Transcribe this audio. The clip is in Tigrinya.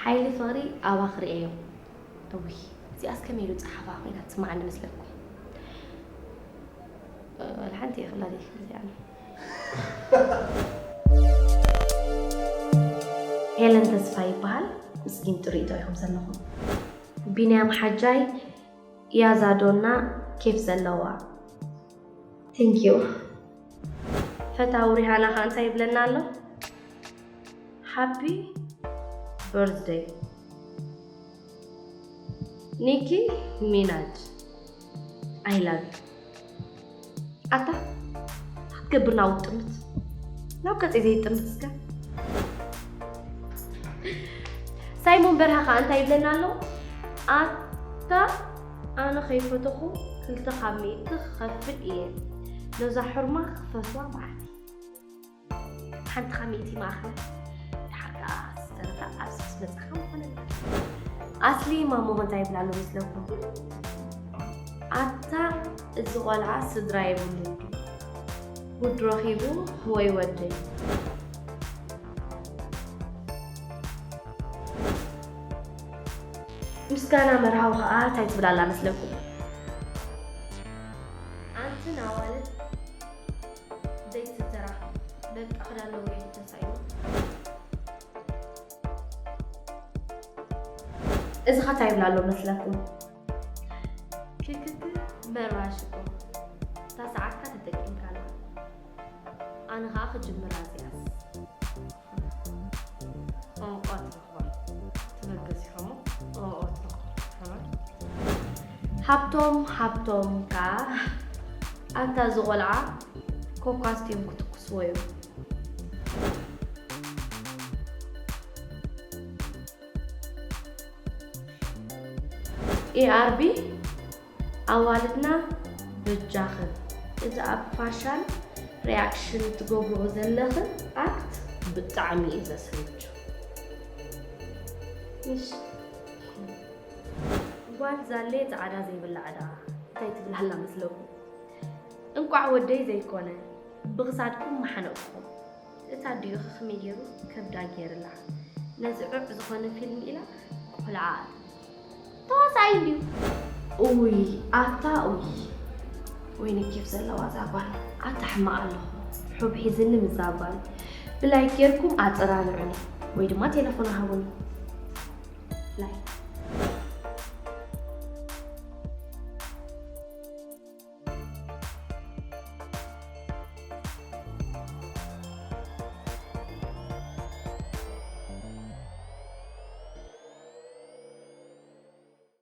ሓይሊ ፍቕሪ ኣባ ክርእየዮ። እውይ፣ እዚኣስ ከመይ ኢሉ ጸሓፋ ኮይና ትስምዓኒ መስለኩም? ወላ ሓንቲ እየ ክብላ ዘይክእል እዚኣ። ሄለን ተስፋ ይበሃል። ምስኪን ጥሩ ርእይቶ ኢኹም ዘለኹም። ቢንያም ሓጃይ፣ ያዛ ዶና ኬፍ ዘለዋ። Thank you። ፈታዊ ሪሃና ኸ እንታይ ይብለና ኣሎ? Happy birthday ኒኪ ሚናጅ፣ I love you። ኣታ፣ ክትገብር ናብ ጥምት፣ ናብ ገጸይ ዘይጥምት እስከ። ሳይሞን በርሀ ኸኣ እንታይ ይብለና ኣሎ? ኣታ፣ ኣነ ከይፈተኹ ክልተ ካብ ሚእቲ ክኸፍል እየ። ነዛ ሕርማ ክፈትዋ በዓልቲ። ሓንቲ ካብ ሚእቲ ማእኸል። ድሓር ከኣ ዝተረፈ ኣብ ስስ መጻኻ ምኾነና። ኣስሊ ማሞ እንታይ ይብላ ኣሎ መስለኩም? ኣታ፣ እዚ ቆልዓ ስድራ የብሉን ድዩ? ውድ ረኺቡ ወይ ወደይ? ምስጋና መርሃዊ ኸኣ እንታይ ትብል ኣላ መስለኩም? ኣንትን ኣዋልድ ዘይትተራኸቡ፣ በቃ ክዳን ነዊሑ ተሳኢኑ። እዚ ኸ እንታይ ይብል ኣሎ መስለኩም? ክክክ መራሽኩም፣ እታ ሰዓትካ ተጠቂምካላ። ኣነ ኸኣ ክጅምራ እዚኣስ። ቋንቋ ትረኽባ። ትበገስ ኢኻ እሞ ቋንቋ ትረኽባ። ተማን። ሃብቶም፣ ሃብቶም ከኣ ኣታ እዚ ቆልዓ ኮካ ስቲም ክትኩስዎ እዮም። ኤኣርቢ ኣዋልድና በጃኽን፣ እዚ ኣብ ፋሻል ሪያክሽን ትገብርኦ ዘለኽን ኣክት ብጣዕሚ እዩ ዘሰልቹ። እሺ። ጓል ዛሌ ጻዕዳ ዘይብላዕ ደኣ እንታይ ትብል ኣላ መስለኩም? እንቋዕ ወደይ ዘይኮነ ብኽሳድኩም ምሓነቕኩም። እታ ኣዲኡ ኸ ከመይ ገይሩ ከብዳ ገይርላ? ነዚ ዑዕ ዝኾነ ፊልም ኢላ ቆልዓ ኣታ። ተዋሳኣይ እንድዩ። ኡይ ኣታ ኡይ። ወይኒ ኬፍ ዘለዋ እዛ ጓል። ኣታ ሕማቕ ኣለኹ። ሑብ ሒዝኒ ምስዛ ጓል። ብላይክ ጌርኩም ኣጸናንዑኒ ወይ ድማ ቴለፎና ሃቡኒ። ላይክ።